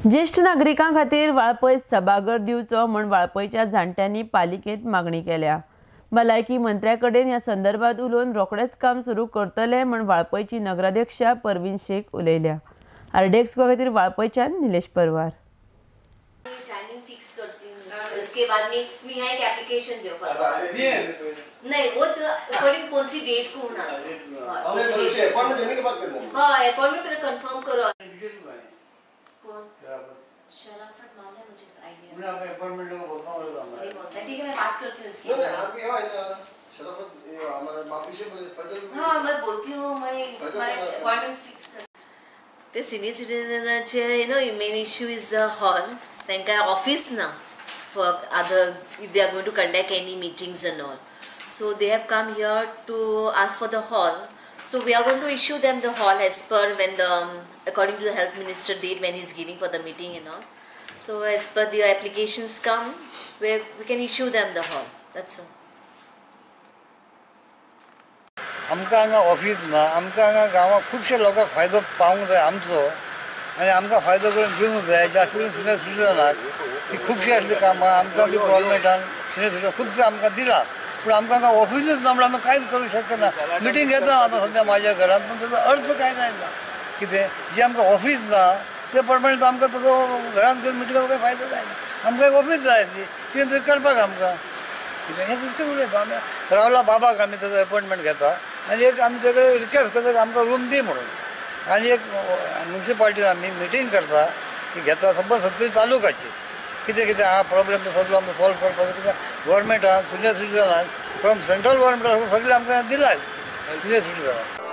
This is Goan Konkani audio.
ज्येष्ठ नागरिकां खातीर वाळपय सभाघर दिवचो म्हूण वाळपयच्या जाणट्यांनी पालिकेंत मागणी केल्या. भलायकी मंत्र्या कडेन ह्या संदर्भात उलोवन रोखडेच काम सुरू करतले म्हूण वाळपयची नगराध्यक्षा परवीन शेख उलयल्या. आरडीएक्स खातीर वाळपयच्यान निलेश परवार. टाइमिंग फिक्स करती हूँ, उसके बाद में मैं यहाँ एक एप्लीकेशन दो. नहीं, वो तो अकॉर्डिंग कौन सी डेट को होना. हाँ, अपॉइंटमेंट पहले कंफर्म करो. कौन शराफत माल है, मुझे आइडिया अपॉइंटमेंट नहीं बोलता. ठीक है, मैं बात करती हूँ उसकी. हाँ, मैं बोलती हूँ, मैं हमारे अपॉइंटमेंट फिक्स कर. ते सिनियर सिटीजनाचे you know main issue is the hall. तांकां ऑफिस ना for other if they are going to conduct any meetings and all, so they have come here to ask for the hall. So we are going to issue them the hall as per when the according to the health minister date when he is giving for the meeting and all. So as per the applications come, we can issue them the hall. That's all. आमकां हांगा ऑफीस ना, आमकां हांगा गांवांत खुबशे लोकांक फायदो पावूंक जाय आमचो आनी आमकां फायदो करून दिवंक जाय. जास्त करून सिनियर सिटीजनाक ही खुबशीं असलीं कामां आमकां बी गव्हर्मेंटान सिनियर सिटीजन खुबशें आमकां दिलां, पूण आमकां हांगा ऑफिसूच ना म्हणून आमी कांयच करूंक शकना. मिटींग घेता आतां सद्या म्हाज्या घरांत, पूण ताजो अर्थ कांय जायना. कितें जे आमकां ऑफीस ना ते प्रमाणे आमकां ताजो घरांत करून मिटींग कांय फायदो जायना. आमकां एक ऑफीस जाय आसली कितें तरी करपाक आमकां. कितें हें दुसरें उलयता आमी. रावला बाबाक आमी ताजो अपॉयंटमेंट घेता आनी एक आमी तेजे कडेन रिक्वेस्ट करता की आमकां रूम दी म्हणून. आनी एक म्युनिसिपालिटीन आमी मिटींग करता की घेता सबंद सत्तरी तालुकाची कितें कितें आहा प्रॉब्लेम तो सगळो आमकां सॉल्व करपाचो. कित्याक गव्हर्मेंटान सिनियर सिटीजनाक फ्रॉम सेंट्रल गव्हर्मेंटान सगळें आमकां दिलां सिनियर सिटीजनाक.